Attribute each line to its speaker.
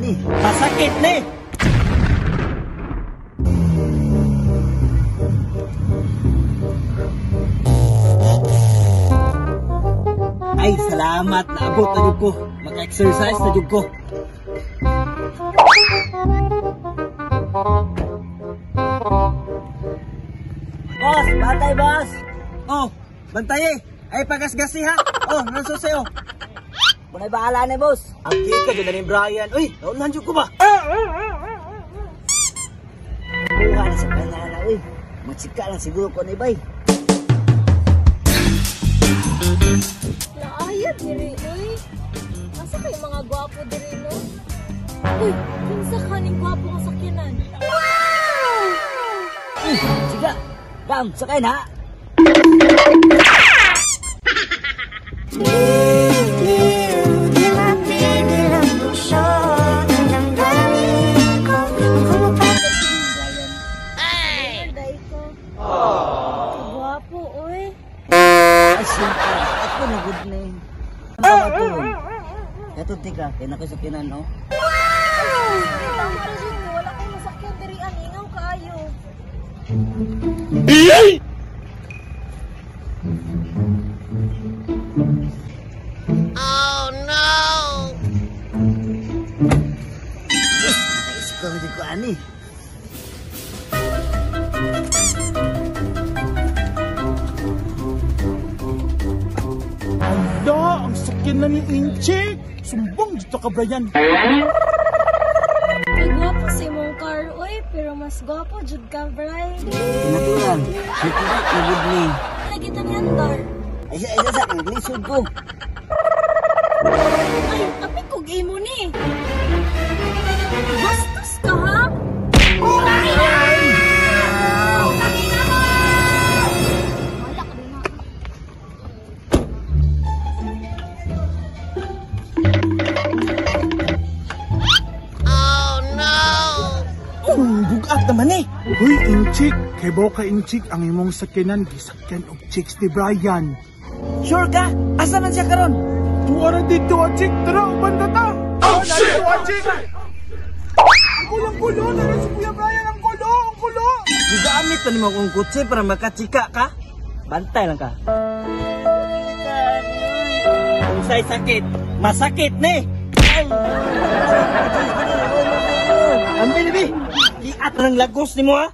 Speaker 1: ni.
Speaker 2: Masakit ni. Ay, salamat. Naabot na jud ko. Maka-exercise na jud ko.
Speaker 1: Boss, bantay boss.
Speaker 2: Oh, bantay eh. Ay, pagasgasi ha. Oh, nasusi oh.
Speaker 1: Kunay bahala ni boss.
Speaker 2: Ang kika dyan na ni Brian. Uy, naunahan jud ko ba?
Speaker 1: Kuha na sa kanana, uy. Matsika lang siguro ko ni bay.
Speaker 3: Naayad diri, uy. Asa kay mga gwapo diri, no? Uy, kinsa ka ning gwapo nga sakyanan?
Speaker 1: Uy, siga. Bam, sakay na.
Speaker 3: Ay! Dai ko. Aww. Gwapo, uy.
Speaker 1: Ay, siyempre. Ako na good na eh. Ang tama ko. Eto, tika. Kaya na ko sa kinan, no?
Speaker 3: Sige, tama ra jud ko. Wala kay masakyan diri aningaw kaayo.
Speaker 1: Nakaisip ko rin ko, ani.
Speaker 4: Anda, ang sakyan na ni Inchik. Sumbong dito ka, Brian.
Speaker 3: Kay gwapo sa imong car, uy, pero mas gwapo jud ka, Bray.
Speaker 1: Kinaturan. Siyempre, na good na eh.
Speaker 3: Lagi ta ni andar.
Speaker 1: Ay, ay, ay, ay, lisod ko.
Speaker 3: Ay, apik kog imo ni. Bastos ka, ha? Wala ka din, ha?
Speaker 2: Oh, bugat naman eh.
Speaker 4: Uy, Inchik. Kay ka Inchik, ang imong sakyanan, gisakyan og chicks ni Brian.
Speaker 2: Sure ka? Asa man siya karon?
Speaker 4: Tuwa na dito, ah, Chik. Tara, uban na ta. Oh, shit! Ah, Chik! Ang gulo-gulo na rin si Kuya Brian. Ang gulo, ang gulo.
Speaker 2: Gigamit pa nimo akong kotse para makachika ka? Bantay lang ka. Kung sa'y sakit, masakit ni! Ay! Ambil, bi! Liat ng lagos ni mo, ha?